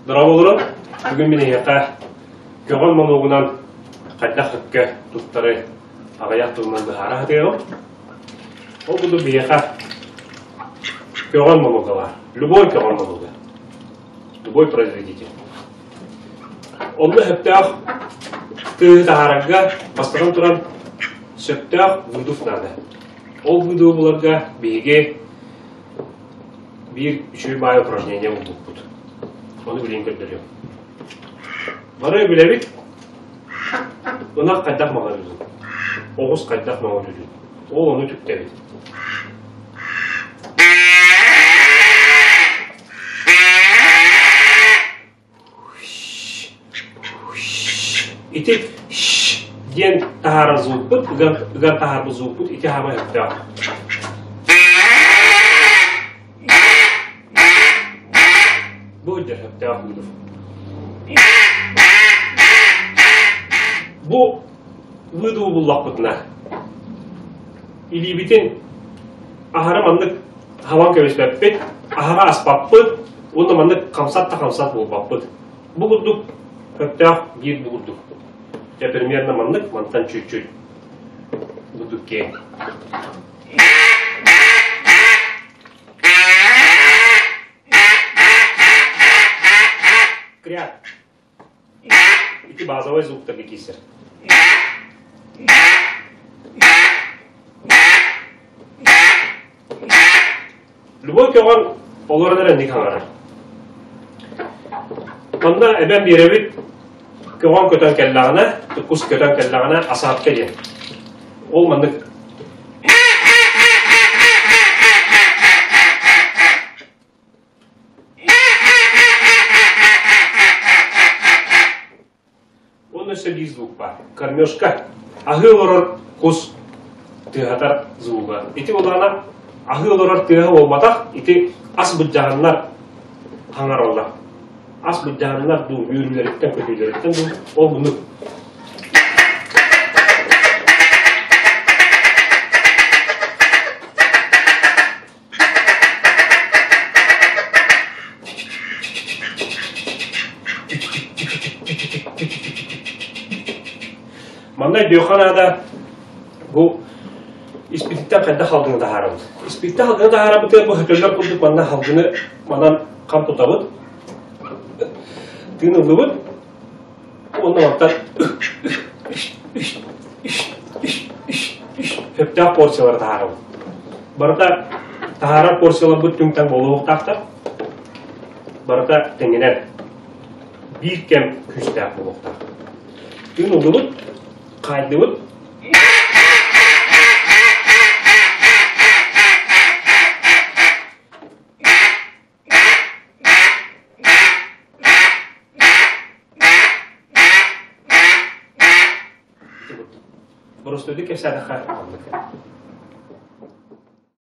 Дорооболорун! Бүгүн мин эһиэхэ көҕөн монуогунан хайдах сөпкө туттары аҕыйах тылынан быһаара сатыаҕым. Ол курдук биһиэхэ көҕөн монуога баар. Любой көҕөн монуога. Любой производитель. Онно сөптөөх тыаһы таһаарарга бастатан туран сөптөөх выдув наада. Ол выдувы буларга биһиги биир үчүгэй баай упражнение булбуппут. Ону билигин көрдөрүөм. Бары билэбит, ынах хайдах маҕырыырын, оҕус хайдах маҕырыырын. Ол ону түктэбит. Ити диэн таһаарар звукпут, ыган, ыган таһаарбыт звукпут ити хаама сөптөөх. Бу үрдэр сөптөөх буолур. Бу выдуу буллахпытына илиибитин аһара маннык хабан кэбиспэппит, аһара аспаппыт уонна маннык хамсат да хамсат буолбаппыт. Бу курдук сөптөөх биир бу курдук. Дьэ примерно маннык, мантан чуть-чуть курдук киэҥ. Кряк. Ити базовай звуктарга киирсэр. Любой көҕөн олорон эрэ инник хаҥарар. Манна эбэм биэрэбит көҕөн көтөн кэллэҕинэ, кус көтөн кэллэҕинэ асаапка диэн. Ол маннык Уонна өссө биир звук баар. Кормежка. Аһыы олорор кус тыаһатар звуга. Ити улаана аһыы олорор тыаһа буолбатах, ити ас былдьаһаннар хаҥараллар. Ас былдьаһаннар дуу, үөрүүлэриттэн, көтүүлэриттэн дуу, ол мунук. Манна өйдүөххэ наада бу испититтэн хайдах халгыны таһаарабыт. Испиттэн халгыны таһаарабытыгар бу хөтөллөр курдук манна халгыны манан хам тутабыт. Тыын ыллыбыт. Уонна мантан сөптөөх порциялары таһаарабыт. Барыта таһаарар порцияларбыт түҥ-таҥ буолуохтаахтар. Барыта тэҥинэн биир кэм күүстээх буолуохтаах. Тыын ыллыбыт, хаайдыбыт. Боростуойдук кэпсээтэххэ маннык.